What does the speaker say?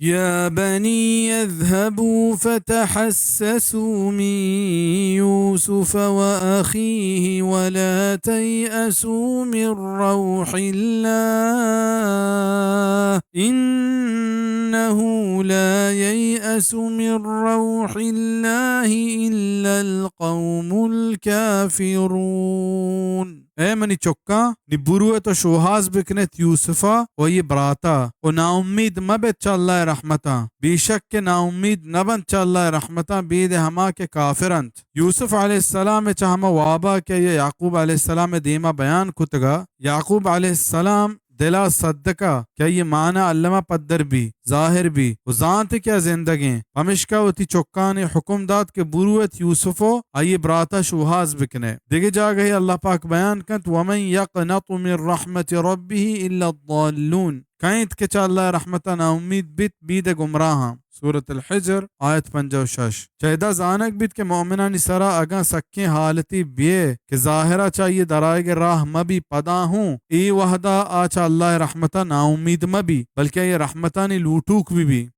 يا بني اذهبوا فتحسسوا من يوسف وأخيه ولا تيأسوا من روح الله، إنه لا ييأس من روح الله إلا القوم الكافرون. اے منی چکاں، نی برو ات و شوہاز بکن ات یوسفا و آئی براتا، و ناامید مہ بیت چہ اللہ ء رحمتاں، بے شک کہ ناامید نہ بنت چہ اللہ ء رحمتاں بید ہما کہ کافر انت۔ یوسف علیہ السلام ء چہ ہما وابا کہ آئی ء یعقوب علیہ السلام ء دیما بیان کتگا، یعقوب علیہ السلام دلا صدقہ کہ آئی مانا الما پدر بی، ظاہر بی و زانت کہ آ زندگیں، پمشکا وتی چکانی حکم دات کہ برو ات یوسف و آئی براتا شوہاز بکنے۔ دگہ جاگہے اللہ پاک بیان کنت، ومن یقنط من رحمت ربه الا الضالون، کئے انت کہ چہ اللہ رحمتا ناامید بیت، بید گمراہاں۔ سورۃ الحجر، آیت پنجاہ و شش۔ چہ ادا زانگ بیت کہ مؤمنانی سرا اگاں سکیں حالتے بیئے کہ ظاہرا چہ آئی درائگ راہ مہ بی، پدا ہوں اے وہدا آ چہ اللہ رحمتا ناامید مہ بی، بلکہ آئی رحمتانی لوٹوک بہ بی۔